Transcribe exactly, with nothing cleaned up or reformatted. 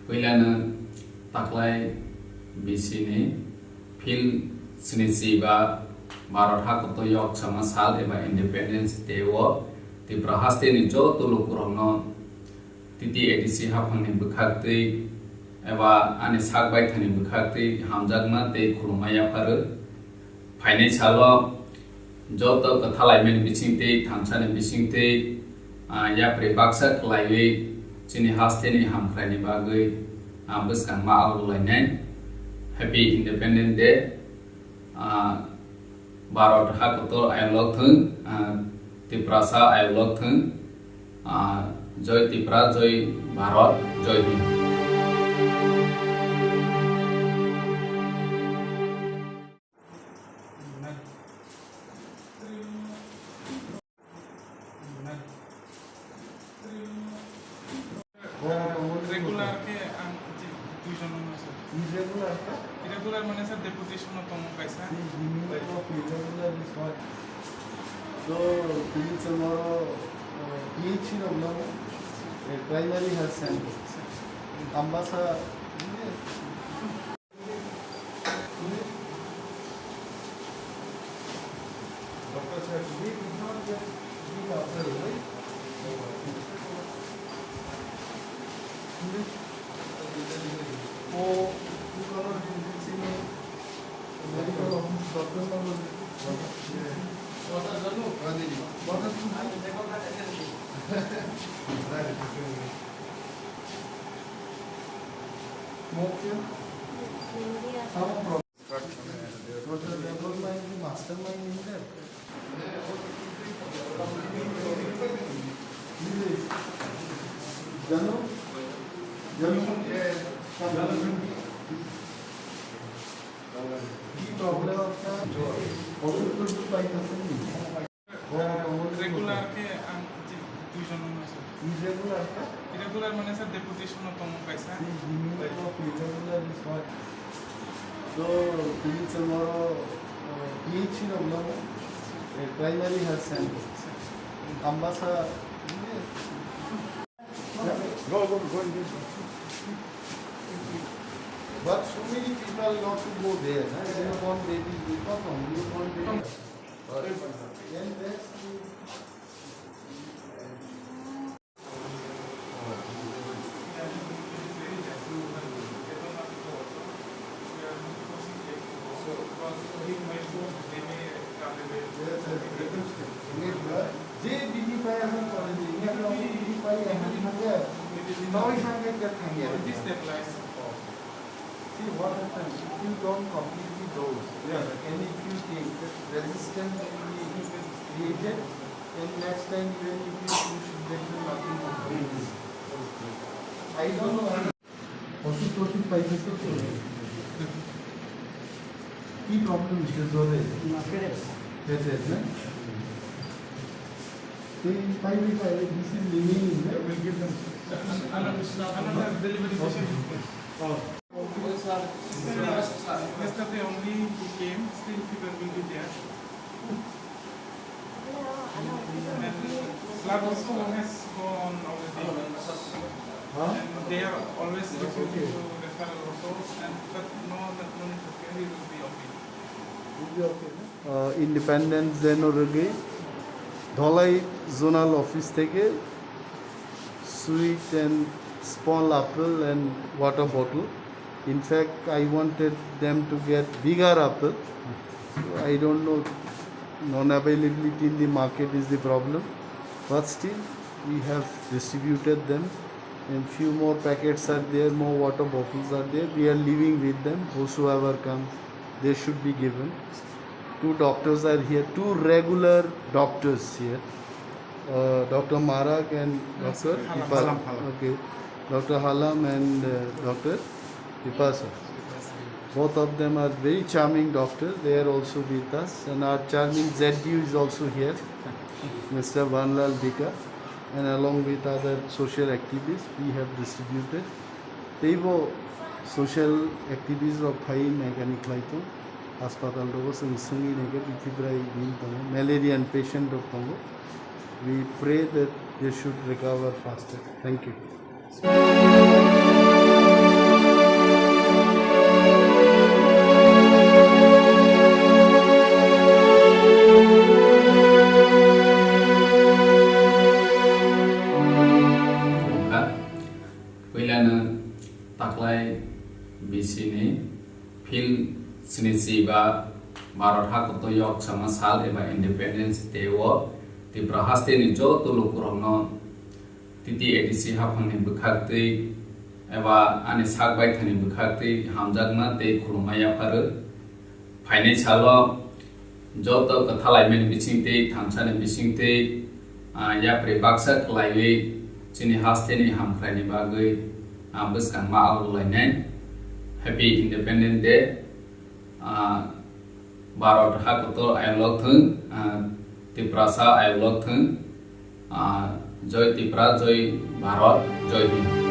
Puilano taklai bisini phil snichi ba Bharat hakoto yok sama sal eba Independence Day o Tripura hasteni joto lukurokno T T A D C haphangni bwkhaktwi eba ani sak baithani bwkhaktwi hamjakma tei khulumma yapharwi. Phainai salo joto kwthalaimani bisingtwi, thamsani bisingtwi, ah, yapri baksa khlaiwi chini hasteni hamkraini bagwi, ah, bwskangma algolainai. Happy Independence Day. Ah, Bharat hakotor ayolok thung, ah, Tiprasa ayolok thung, ah, Joy Tripura, Joy Bharat, Joy Hind. Regular khe ang duijon no sir. Irregular khe? Irregular mane sir deposition no tongo kaisa. The meaning of irregular is what? So, tini tomorrow, uh, P H C rok no, eh, primary health center. Ambasa, Social development is the mastermind in that. Janu? Janu? Ki problem aapka? Hospital se pai thakte nahi? Regular khe ang duijon no sir. Irregular khe? Irregular mane sir deposition no tongo kaisa. The meaning of irregular is what? So, tini tomorrow, uh, P H C rok no, eh, primary health center. Ambasa, Go, go, go in this one. But so many people not to go there, na? They have born baby, they come from, you born baby. Then best to Yes, yes. Yes, sir. J B D five এখন কলেজে, ইনি এখন জি ফাইভ এখন থাকে। নয় সংখ্যায় কে থাকে। See what happens if you don't completely dose, yeah, and if you think that resistance will be created, and next time even if you push, there will nothing happen. I don't know. ওষুধ টষুধ পাইতেছে তো? কি প্রবলেম হচ্ছে জ্বরে? পেটের, না? এই পাইলে পাইলে, this is remaining, না? We'll give them another delivery patient. Oh. Yesterday only he came, still fever will be there. And blood also has gone already. Huh? And they are always refusing to refer also, and but no, that no need to care, he will be okay. Will be okay, no? Uh, Independence Day no rwgwi Dholai Zonal Office theke sweet and small apple and water bottle. In fact, I wanted them to get bigger apple. So I don't know, non-availability in the market is the problem. But still, we have distributed them. And few more packets are there, more water bottles are there. We are leaving with them. Whosoever comes, they should be given. Two doctors are here, two regular doctors here. Uh, Doctor Marak and Doctor Halam, Ipa-, Halam, Halam. Okay, Doctor Halam and, uh, Doctor Vipasa. Both of them are very charming doctors. They are also with us. And our charming Z D U is also here, Mister Vanlal Bika. And along with other social activists, we have distributed. Teibo social activists rok phai naikani khlai tong. Hospital rogo chwng swngwi naikhe bithibrai bini tongo. Malaria patient rok tongo. We pray that they should recover faster. Thank you. Ano taklai bisini phil sinichi ba Bharat hakoto yok sama sal eba Independence Day o Tripura hasteni joto lukurokno T T A D C haphangni bwkhaktwi eba ani sak baithani bwkhaktwi hamjakma tei khulumma yapharo. Phainai salo joto kwthalaimani bisingtwi, thamsani bisingtwi, ah, yapri baksa khlaiwi chini hasteni hamkraini bagwi, ah, bwskangma alok lainai. Happy Independence Day. Ah, Bharat hakotor ayolok thung, ah, Tiprasa ayolok thung. Ah, Joy Tipra, Joy Bharat, Joy Hind.